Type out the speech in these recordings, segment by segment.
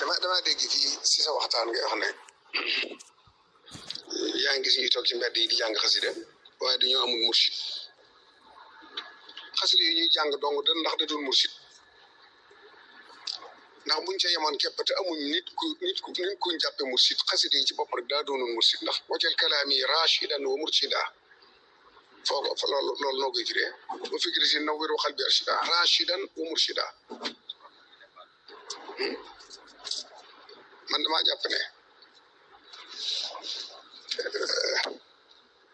dama dégg fii si sa waxtaan nga wax ne yaa ngi gis ñuy toog ci mbedd yi di jàng xasida waaye dañoo amul mursid xasida yi ñuy jàng dong ndax da doon mursid ndax buñ ca yemoon képp te amuñ nit kuñ jàppe mursid xasida yi ci bopp rek daa doonoon mursid ndax wajal kalaami rashidan wa mursida foofu loolu noo koy firee ba fikri si nawwiru xalbi arshida rashidan wa mursida man damaa jàpp ne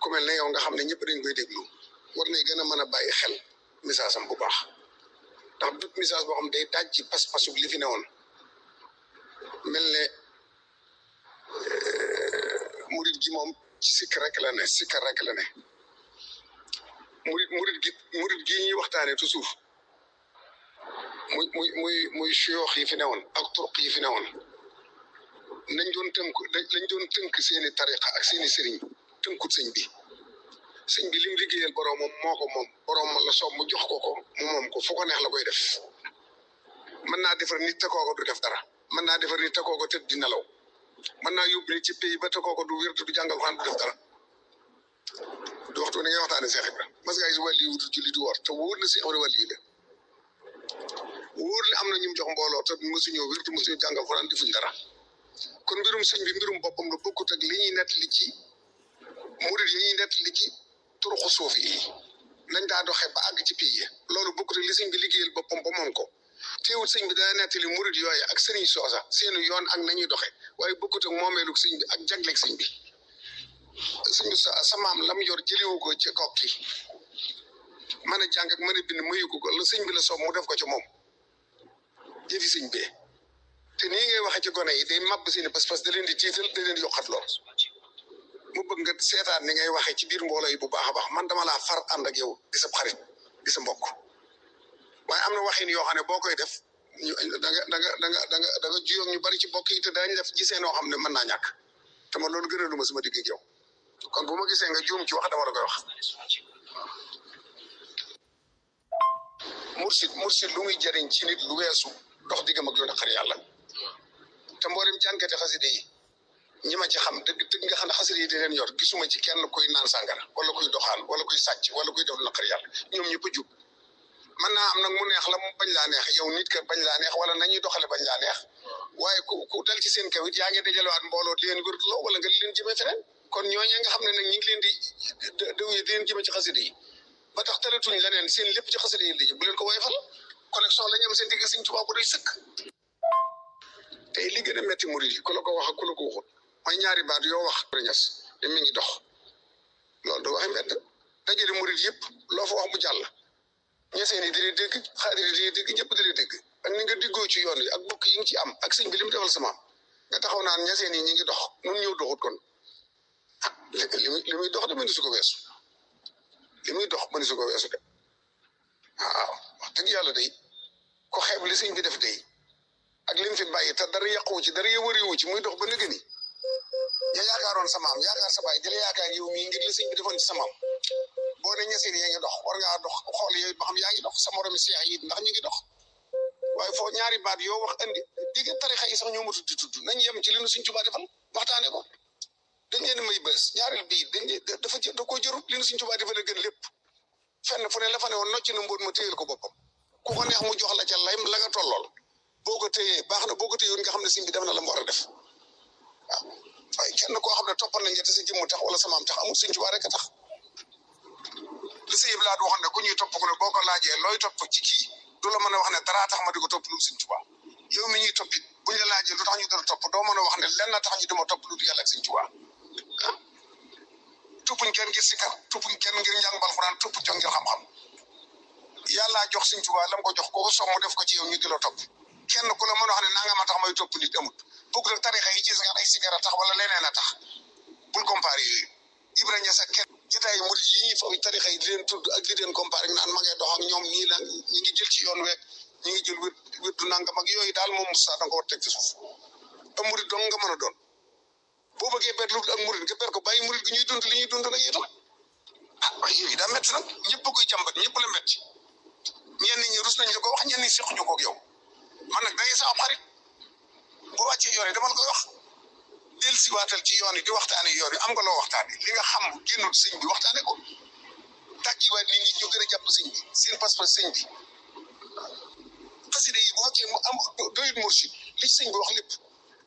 ku mel ne yow nga xam ne ñëpp dañ koy déglu war nañ gën a mën a bàyyi xel message am bu baax ndax dut message boo xam day daaj ci pas-pasu li fi newoon mel ne murid gi moom ci sikk rek la ne sikkar rek la ne murid gi ñuy waxtaane toujours muy suyoox yi fi newoon ak turuq yi fi newoon lañ doon tënk seeni tariqa ak seeni sëriñ tënkut sëñ bi lim liggéeyal boroomam moo ko moom boroom la soob mu jox ko mu moom ko fu ko neex la koy def mën naa defar nit te kooko du def dara mën naa defar nit te kooko tëdd di nelaw mën naa yóbbu nit ci pays ba te kooko du wér du jàngal xaan du def dara du waxtu ne ngay waxtaane Seex Ibra mas nga gis wàlli yu julli du war te wóor na Seex Ibra wàlli la wóor na am na ñu jox mbooloo te mësuñoo wér te mësuñoo jàngal xaan defuñ dara kon mbirum sëñ bi mbirum boppam la bokkut ak li ñuy nett li ci murid yi ñuy nett li ci turuxu suuf yi nañ daa doxee ba àgg ci pays yi loolu bokkut ak li sëñ bi liggéeyal boppam ba moom ko teewul sëñ bi dana nett li murid yooyu ak sëriñ soosa seenu yoon ak nañuy doxee waaye bokkut ak moomeelug sëñ bi ak jagleeg sëñ bi sëñ bi sa maam lam yor jëlewu ko ci kokki mën a jàng ak mën a bind mayu ko la sëñ bi la soob mu def ko ci moom jëfi sëñ bee te nii ngay waxee ci gone yi day màbb seeni pas-pas da leen di tiital da leen di yokkat lool mu bëgg nga seetaan ni ngay waxee ci biir mbooloo yi bu baax a baax man dama laa far ànd ak yow di sa xarit di sa mbokk waaye am na waxin yoo xam ne boo koy def da nga juyoo ñu bari ci mbokk yi te dañ def gisee noo xam ne mën naa ñàkk te ma loolu gën a lu ma sama digg ak yow kon bu ma gisee nga juum ci wax dama la koy wax mursid lu muy jëriñ ci nit lu weesu dox diggam ak lu naqari yàlla te mboolem jànkati xaside yi ñi ma ci xam dëgg nga xam ne xaside yi di leen yor gisuma ci kenn kuy naan sàngara wala kuy doxaan wala kuy sàcc wala kuy def lu naqari yàlla ñoom ñëpp a jub mën naa am nag mu neex la mu bañ laa neex yow nit ka bañ laa neex wala nañuy doxale bañ laa neex waaye ku dal ci seen kaw it yaa ngi dajalewaat mbooloo di leen wérduloo wala nga leen jëmee feneen kon ñooñu nga xam ne nag ñu ngi leen di dëwee di leen jëmee ci xaside yi ba tax talatuñ leneen seen lépp ci xaside yi la bu leen ko woyfal connexion la ñu am seen digg Sëñ Tuubaa bu doy sëkk tey li gën a metti murid yi ku la ko wax ak ku la ko waxut mooy ñaari baat yoo wax ñas te mi ngi dox loolu du waxe mbedd dajale murid yëpp loo fa wax mu jàll ñeseen yi di leen dégg xaadir yi di leen dégg ñëpp di leen dégg ak ni nga diggoo ci yoon wi ak bokk yi nga ci am ak sëñ bi li mu defal sama nga taxaw naan ñeseen yi ñi ngi dox nun ñëw doxut kon ah li muy dox de mënu su ko weesu li muy dox mënu su ko weesu de waaw wax dëgg yàlla day ko xeeb li sëñ bi def day ak lim fi bàyyi te dara yàquwu ci dara yëwëriwu ci muy dox ba nëgëni ña yaakaaroon sa maam yaakaar sa baay di la yaakaar yow mii ngir la sëñ bi defoon ci sa maam boo ne ñeseen yaa ngi dox war ngaa dox xool yooyu ba xam yaa ngi dox sa moromi seex yi ndax ñu ngi dox waaye foo ñaari baat yoo wax andi digg tarixa yi sax ñoo ma tudd nañ yem ci li nu Sëñ Tuubaa defal waxtaane ko dañ leen may bës ñaareel bii da koo jërut li nu Sëñ Tuubaa defal a gën lépp fenn fu ne la fa ne woon nocc na mbóot ma téyel ko boppam ku ko neex mu jox la ca lay la nga tollool boo ko téyee baax na boo ko téyoon nga xam ne sëñ bi def na la mu war a def waaw waaye kenn koo xam ne toppal nañ te sa jëmm tax wala sa maam tax amul Sëñ Tuubaa rek a tax li sëñ bi laa di waxoon ne ku ñuy topp ko ne boo ko laajee looy topp ci kii du la mën a wax ne dara tax ma di ko topp lu Sëñ Tuubaa yow mi ñuy toppit buñ la laajee lu tax ñu dara topp doo mën a wax ne lenn tax ñu dama topp lu yàlla ak Sëñ Tuubaa ah toppuñ kenn ngir sikar toppuñ kenn ngir njàng Alxuraan toppuñ kenn ngir xam-xam yàllaa jox Sëñ Tuubaa lam ko jox kooku soog mu def ko ci yow ñu di la topp kenn ku la mën a wax ne nanga ma tax may topp nit amut bokk nag tarixa yi ci sax ay sikar a tax wala leneen a tax bul comparé yooyu Ibrahima Ñas ak kenn jotaay murid yi ñuy faw tarixa yi di leen tudd ak di leen comparé naan ma ngay dox ak ñoom nii la ñu ngi jël ci yoon week ñu ngi jël wér du nangam ak yooyu daal moom Moussa da nga ko war teg ci suuf te murid dong nga mën a doon boo bëggee ber lu ak murid nga ber ko bàyyi murid gi ñuy dund li ñuy dund nag itam ah waaye yooyu daa métti nag ñëpp a koy jàmbat ñëpp la métti ñenn ñi rus nañ la ko wax ñenn ñi sequñu ko ak yow man nag da ngay sa am xarit boo yoon yi dama la koy wax del si waatal ci yoon yi di waxtaane yoon yi am nga loo waxtaane li nga xam génnul sëñ bi waxtaane ko tàggiwaat nit ñi ñu gën a jàpp sëñ bi seen pas-pas sëñ bi xasida yi bu fekkee mu am doyut mursid li sëñ bi wax lépp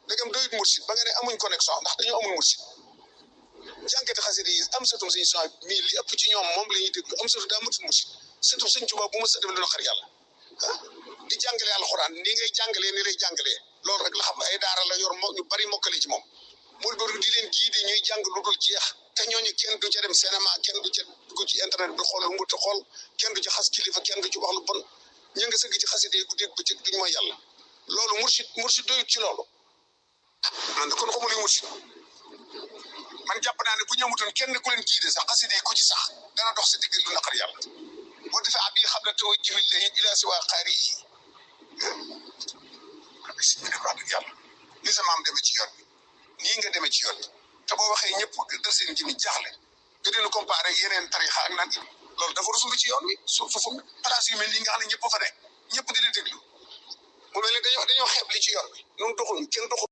dagam doyut mursid ba nga ne amuñ connexion ndax dañoo amul mursid jànkati xasida yi am satum sëñ son mii li ëpp ci ñoom moom la ñuy dégg am satu daa matul mursid surtout sëñ Tuubaa bu ma sa dem lu xar yàlla di jàngale alxuraan ni ngay jàngalee ni lay jàngalee loolu rek la xam ay daara la yor ñu bari mokkale ci moom mul bari di leen gii de ñuy jàng lu dul jeex te ñooñu kenn du ca dem cinéma kenn du ca dugg ci internet bi xool lu mu ta xool kenn du ci xas kilifa kenn du ci wax lu bon ñu nga sëgg ci xasida yi guddeeg bëccëg duñ mooy yàlla loolu mursid doyut ci loolu man de kon xamul luy mursid man jàpp naa ne bu ñëwutoon kenn ku leen giide sax xasida yi ku ci sax dana dox sa digg lu naqar yàlla boo defee ab yi xam ne taw jiwil la ila si waa xaari yi si bi wax dëgg yàlla ni sa maam demee ci yoon bi nii nga demee ci yoon bi te boo waxee ñëpp dal seen jëmi jaaxle nga dina comparé yeneen tarixa ak naan loolu dafa rusul ci yoon wi su foofu place yu mel nii nga xam ne ñëpp fa ne ñëpp di la déglu mu mel ne dañoo xeeb li ci yoon bi ñun doxuñ kenn doxul